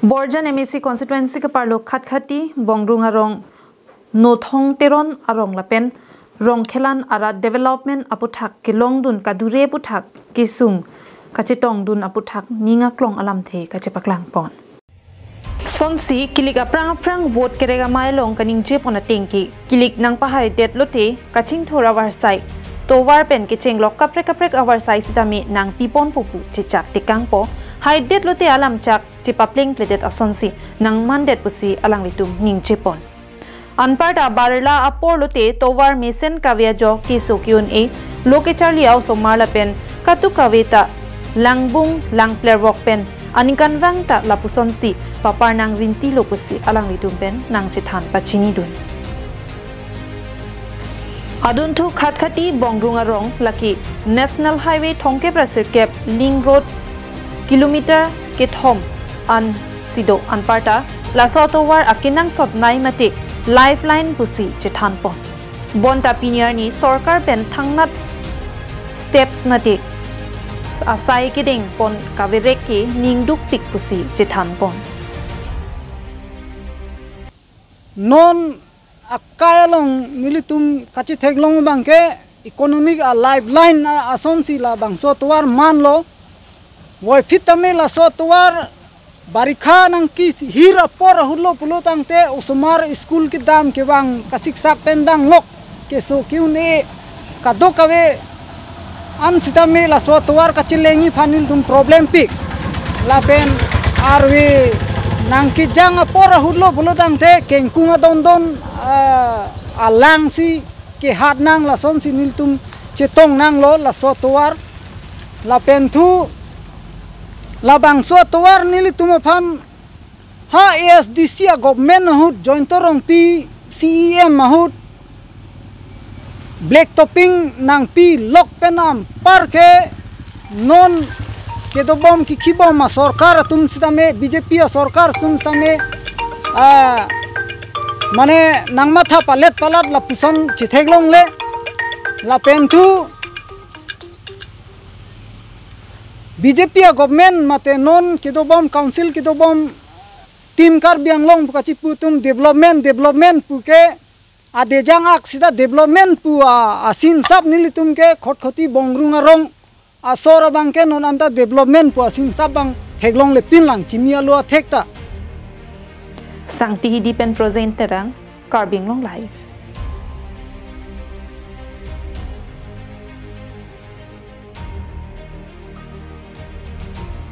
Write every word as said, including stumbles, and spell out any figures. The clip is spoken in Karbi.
Borjan M A C constituency keparlo Khatkhati, Bongrung arong, Nothong Teron arong lapen Rongkhelan arat development aputhak kelongdun kadure aputhak kesung kachetongdun aputhak ning aklong alamthe kachepaklang pon. Sonsi kilik aphrang aphrang vote kerek amei along kaningje pon atengke, kilik nangpahaidet lote kachingthur avarsai, tovar pen kechenglok kaprek kaprek avarsai sitame nangpi ponpo pu chechak tekangpo, haidet lote alamchak chepaplengpledet asonsi nangmandet pusi alanglitum ningje pon. Anparta barla apor lote tovar mesen kave ajok keso ke-un-e, lo kecharli a-osomar lapen katuk kave ta langbung langplervok pen aningkanvang ta lapusonsi papar nangrinti lo pusi alanglitum pen nangchethan pachinidun. Adunthu Khatkhati Bongrung arong lake National Highway thomkep ra sirkep link road kilometer kethom ansi do, anparta laso atovar akenangsot nei mate lifeline pusi chethan pon. Bonta pini arni sorkar pen thangnat steps mate asai kedeng pon kaverek ke ningdukpik pusi chethan pon. Non akai along nelitum kachetheklong abangke economic a lifeline a- asonsi labangso atovar manlo. Voiphit tame laso atovar barikha nangkehir apor ahutlo pulo tangte osomar school kedam kevang kasiksak pen danglok, keso ke-un-e, kadokave an sitame laso atovar kachelengji aphan nelitum problempik. Lapen arve nangkejang apor ahutlo pulo tangte kengkung adondon, ah, alangsi kehat nang, lasonsi nelitum chetong nanglo laso atovar. Lapen thu labangso atovar nelitum aphan ha A S D C a government ahut Jayanta Rongpi C E M ahut black topping nangpilok pen anparke non kedobom kikhibom asorkar atum sitame, B J P asorkar atum sitame, ah, mane nangmatha palet palat lapuson chetheklongle. Lapen thu B J P a government mate non kedobom council kedobom Team Karbi Anglong pu kachipu atum development, development puke adejang ak sita development pu a, asinsap nelitum ke Khatkhati Bongrung arong asor abangke non anta development pu asinsap abang theklonglepinlang chimi alo athekta. Sangti Hidi pen Projen Terang, Karbi Anglong Live.